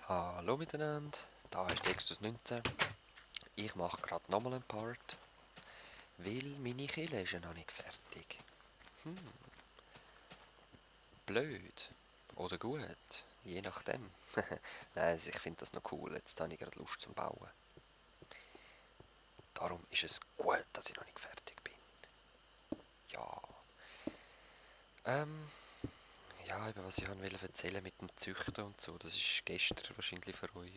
Hallo miteinander, da ist Dextus 19. Ich mache gerade nochmal einen Part, weil meine Kille ist ja noch nicht fertig. Blöd. Oder gut, je nachdem. Nein, also ich finde das noch cool, jetzt habe ich gerade Lust zum Bauen. Darum ist es gut, dass ich noch nicht fertig bin. Ja. Ähm, ja, über was ich wollte erzählen mit dem Züchten und so, das ist gestern wahrscheinlich für euch.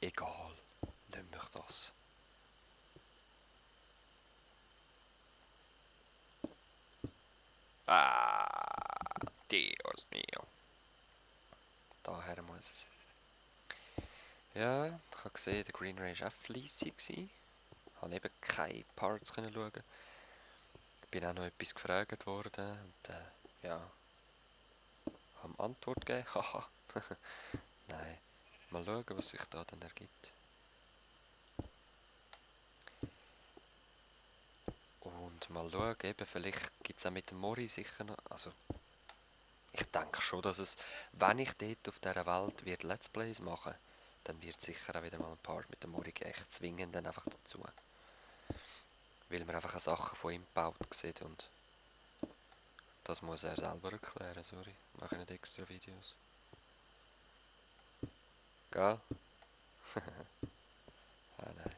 Egal, nehmen wir das. Dios mio. Daher muss es. Ja, ich habe gesehen, der Green Ray war auch fleissig. Ich konnte eben keine Parts schauen. Ich bin auch noch etwas gefragt worden und ja, habe Antwort gegeben. Haha. Nein, mal schauen, was sich da dann ergibt. Und mal schauen, eben, vielleicht gibt es auch mit dem Mori sicher noch, also ich denke schon, dass es, wenn ich dort auf dieser Welt wird Let's Plays machen, dann wird sicher auch wieder mal ein Part mit dem Mori geben. Ich zwinge ihn dann einfach dazu. Weil man einfach Sachen von ihm gebaut sieht und das muss er selber erklären, sorry. Ich mache nicht extra Videos. Gell? Ah nein.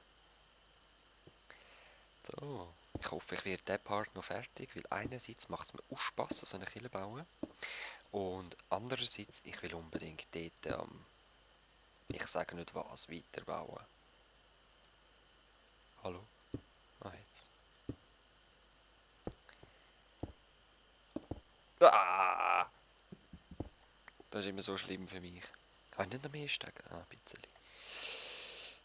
So. Ich hoffe, ich werde diesen Part noch fertig, weil einerseits macht es mir auch Spass, so eine Kille bauen. Und andererseits, ich will unbedingt dort, ich sage nicht was, weiterbauen. Hallo? Ah, jetzt. Ah! Das ist immer so schlimm für mich. Kann ich nicht noch mehr stecken? Ah, ein bisschen.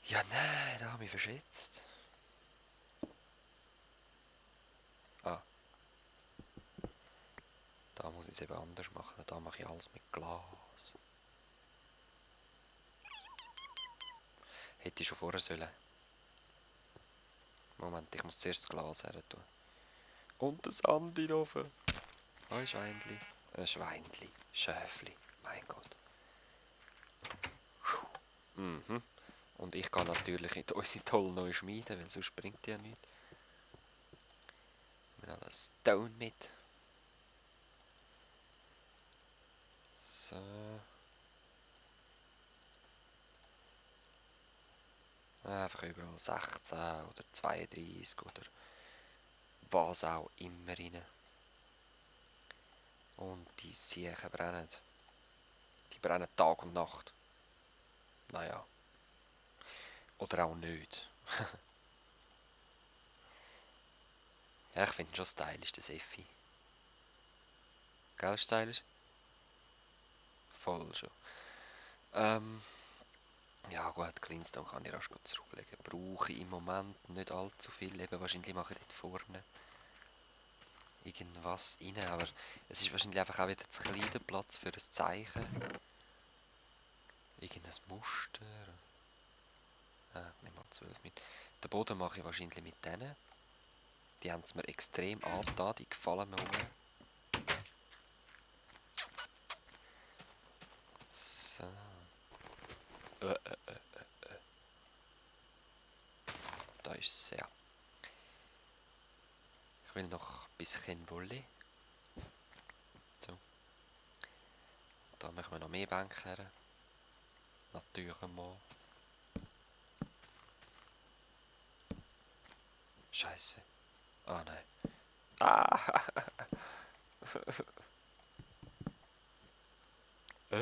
Ja, nein, da habe ich mich verschätzt. Ah, da muss ich es eben anders machen. Da mache ich alles mit Glas. Hätte ich schon vorher sollen. Moment, ich muss zuerst das Glas her tun. Und das Sand in den Ofen. Ein Schweinli. Ein Schweinli. Schäfli. Mein Gott. Mhm. Und ich kann natürlich in unsere tolle neue Schmiede, weil sonst bringt die ja nichts. Wir haben das Stone mit. So. Einfach überall 16 oder 32 oder was auch immer rein. Und die Siechen brennen. Die brennen Tag und Nacht. Naja. Oder auch nicht. Ja, ich finde schon stylisch, das Effi. Gell, stylisch? Voll schon. Ähm, ja gut, Cleanstone kann ich rasch gut zurücklegen. Brauche ich im Moment nicht allzu viel. Eben wahrscheinlich mache ich dort vorne irgendwas rein. Aber es ist wahrscheinlich einfach auch wieder zu kleiner Platz für ein Zeichen. Irgendein Muster. Nicht mal 12 mit. Den Boden mache ich wahrscheinlich mit denen. Die haben es mir extrem angetan, die gefallen mir auch. So. Da ist es ja. Ich will noch ein bisschen Wolle. So. Da machen wir noch mehr Bänke her. Natürlich mal. Scheiße. Ah nein. Ah!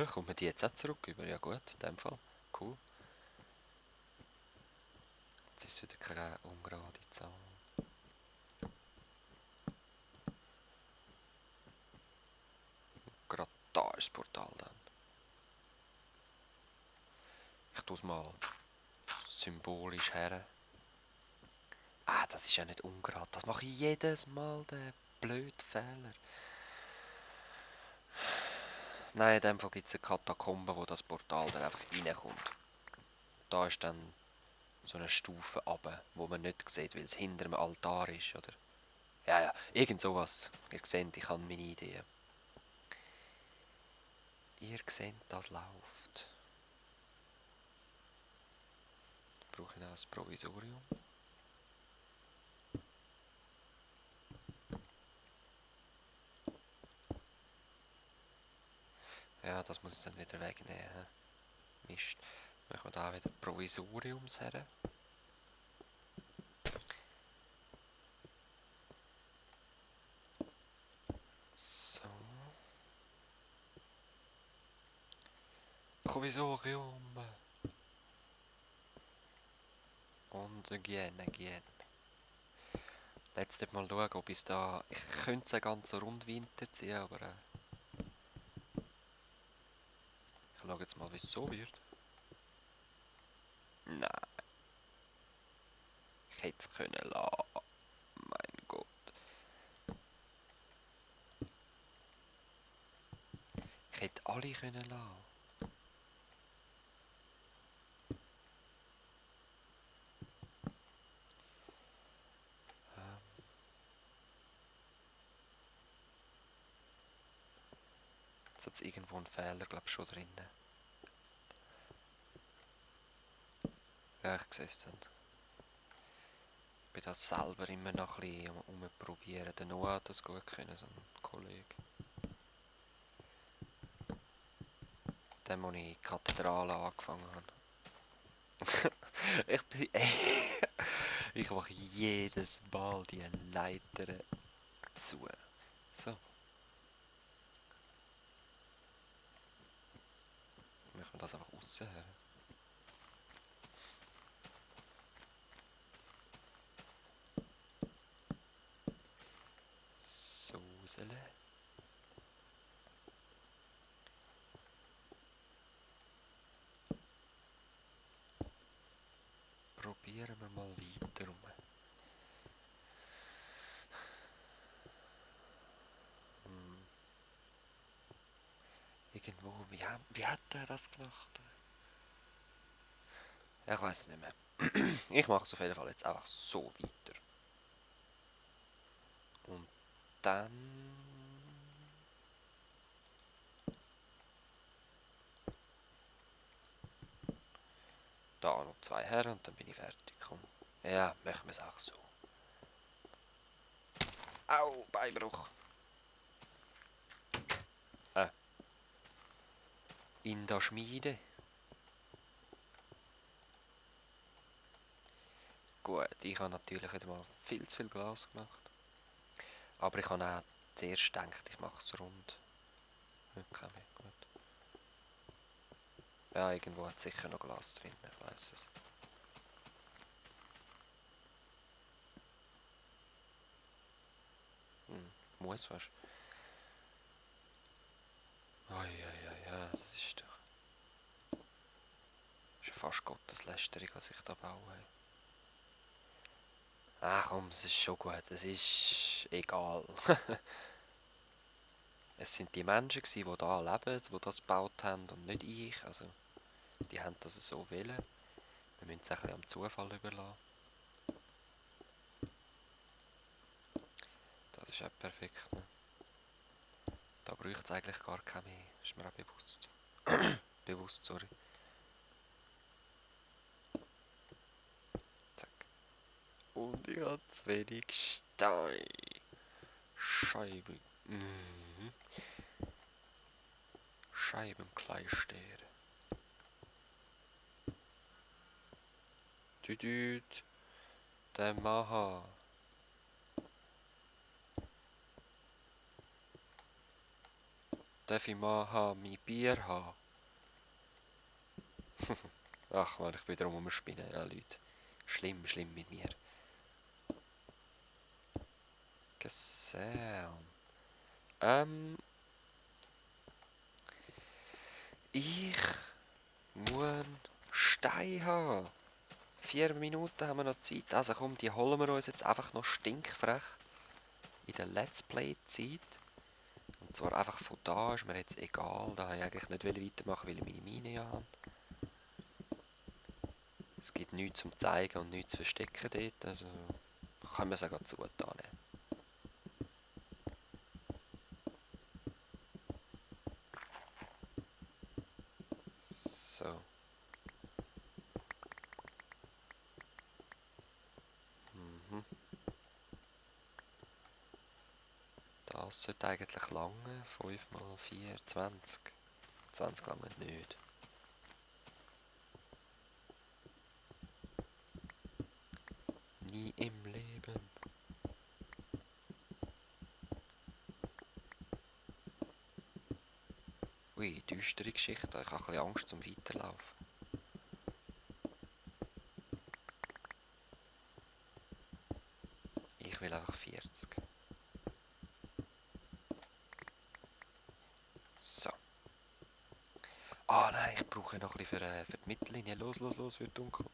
Kommen die jetzt auch zurück über? Ja gut, in dem Fall. Cool. Jetzt ist es wieder keine ungerade Zahl. Gerade da ist das Portal dann. Ich tue es mal symbolisch her. Ah, das ist ja nicht ungerade. Das mache ich jedes Mal, der blöde Fehler. Nein, in dem Fall gibt es eine Katakombe, wo das Portal dann einfach reinkommt. Da ist dann so eine Stufe runter, wo man nicht sieht, weil es hinter dem Altar ist, oder? Ja, ja, irgend sowas. Ihr seht, ich habe meine Ideen. Ihr seht, das läuft. brauche ich noch ein Provisorium. Ja, das muss ich dann wieder wegnehmen. Mist. Machen wir da wieder Provisoriums her. So. Provisorium. Und again. Jetzt mal schauen, ob ich es da... Ich könnte es ganz so rund weiterziehen, aber... ich schaue jetzt mal, wie es so wird. Nein. Ich hätte es können lassen. Mein Gott. Ich hätte alle können lassen. Jetzt hat es irgendwo einen Fehler, glaube ich, schon drin. Ja, ich sehe es dann. Ich bin da selber immer noch ein bisschen umprobieren. Der Noah hat das gut können, so ein Kollege. Dem, wo ich in die Kathedrale angefangen habe. Ich mache jedes Mal die Leiter zu. So. Machen wir das einfach raus. Sosele. Probieren wir mal weiter rum. Irgendwo, wie hat er das gemacht? Ich weiß es nicht mehr. Ich mache es auf jeden Fall jetzt einfach so weiter. Und dann... da noch 2 her und dann bin ich fertig. Komm. Ja, machen wir es auch so. Au, Beinbruch. In der Schmiede. Gut, ich habe natürlich wieder mal viel zu viel Glas gemacht. Aber ich habe auch zuerst gedacht, ich mache es rund. Okay, gut. Ja, irgendwo hat sicher noch Glas drin, ich weiß es. Muss fast. Ja, das ist doch... Das ist ja fast Gotteslästerung, was ich da baue. Ach komm, es ist schon gut, es ist egal. Es sind die Menschen, die hier leben, die das gebaut haben und nicht ich. Also, die haben das so wollen. Wir müssen es ein bisschen am Zufall überlassen. Das ist auch perfekt. Ne? Da braucht es eigentlich gar keine mehr. Ist mir auch bewusst. Bewusst, sorry. Zack. Und ich habe zu wenig Stein. Scheibe. Scheibenkleister. Düdüt. Der Maha. Darf ich Maha mein Bier haben? Ach man, ich bin drum umspinnen, ja Leute. Schlimm mit mir. Gesam. Ich muss Stein haben. 4 Minuten haben wir noch Zeit. Also komm, die holen wir uns jetzt einfach noch stinkfrech in der Let's Play-Zeit. Und zwar einfach von da, ist mir jetzt egal. Da wollte ich eigentlich nicht weitermachen, weil ich meine Mine ja habe. Es gibt nichts zum Zeigen und nichts zu verstecken dort. Also können wir es auch zutan. So. Das sollte eigentlich lange. 5 mal 4, 20. 20 lange nicht. Nie im Leben. Ui, düstere Geschichte. Ich habe ein bisschen Angst zum Weiterlaufen. Ich will einfach 40. So. Ah nein, ich brauche noch ein bisschen für die Mittellinie. Los, wird dunkel.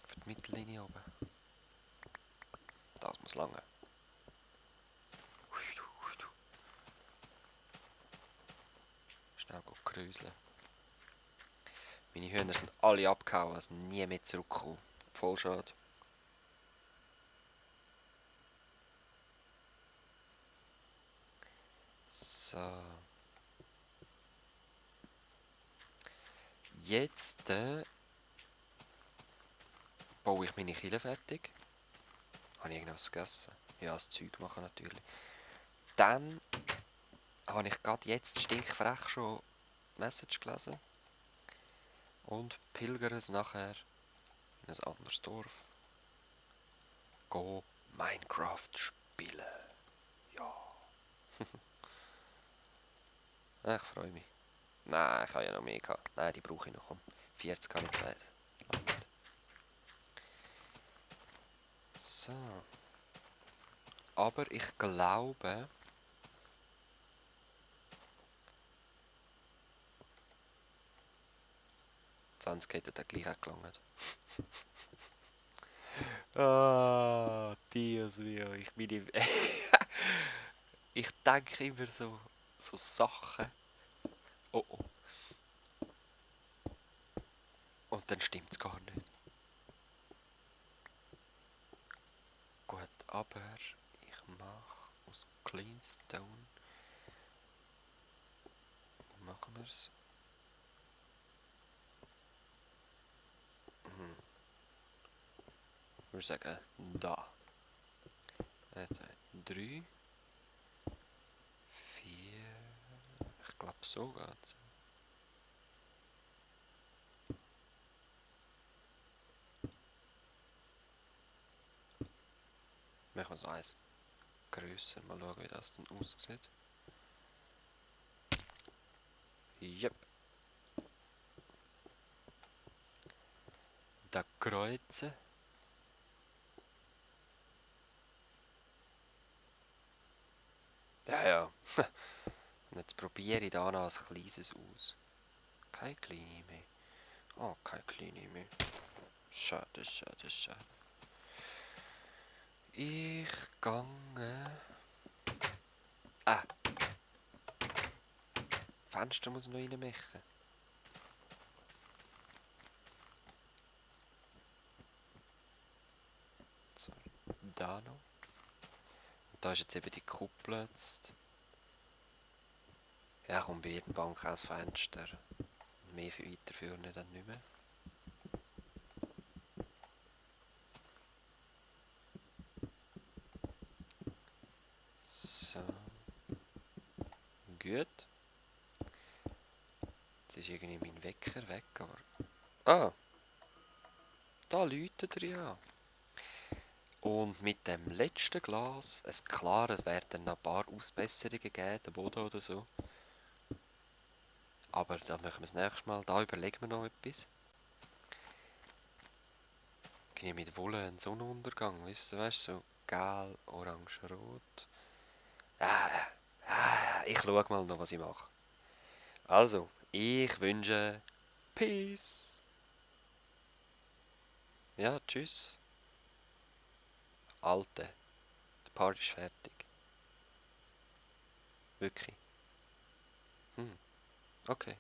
Für die Mittellinie oben. Das muss lange. Schnell kräuseln. Meine Hühner sind alle abgehauen, also nie mehr zurückgekommen. Voll schade. So. Jetzt baue ich meine Kille fertig. Habe ich irgendwas vergessen? Ja, das Zeug machen natürlich. Dann habe ich gerade jetzt stinkfrech schon Message gelesen. Und pilgere es nachher in ein anderes Dorf. Go Minecraft spielen. Ja. Ich freue mich. Nein, ich habe ja noch mehr gehabt. Nein, die brauche ich noch. 40 habe ich gesagt. Langt. So. Aber ich glaube... 20 hätte dann gleich auch gelangt. Ah, Dios mio. Ich denke immer so Sachen. Oh oh. Und dann stimmt es gar nicht. Gut, aber ich mache aus Cleanstone. Wie machen wir es? Ich würde sagen, da. 1, 2, 3, 4. Ich glaube, so geht's. Machen wir so eins grösser. Mal schauen, wie das dann aussieht. Yep. Da kreuzen. Ja, ja. Und jetzt probiere ich da noch ein kleines aus. Keine kleine mehr. Oh, keine kleine mehr. Schade, schade, schade. Ich gange... Ah! Fenster muss ich noch reinmachen. So, da noch. Und da ist jetzt eben die Kuppel jetzt. Ja, kommt bei jedem Bank aus Fenster. Mehr weiterführen dann nicht mehr. So. Gut. Jetzt ist irgendwie mein Wecker weg, aber... Ah! Da läutet er ja. Und mit dem letzten Glas, es klar, es werden dann noch ein paar Ausbesserungen geben, der Boden oder so. Aber da machen wir das nächste Mal. Da überlegen wir noch etwas. Ich mit Wolle einen Sonnenuntergang, weißt du, so gelb, orange, rot. Ich schaue mal noch, was ich mache. Also, ich wünsche Peace. Ja, tschüss. Alte, die Party ist fertig. Wirklich. Okay.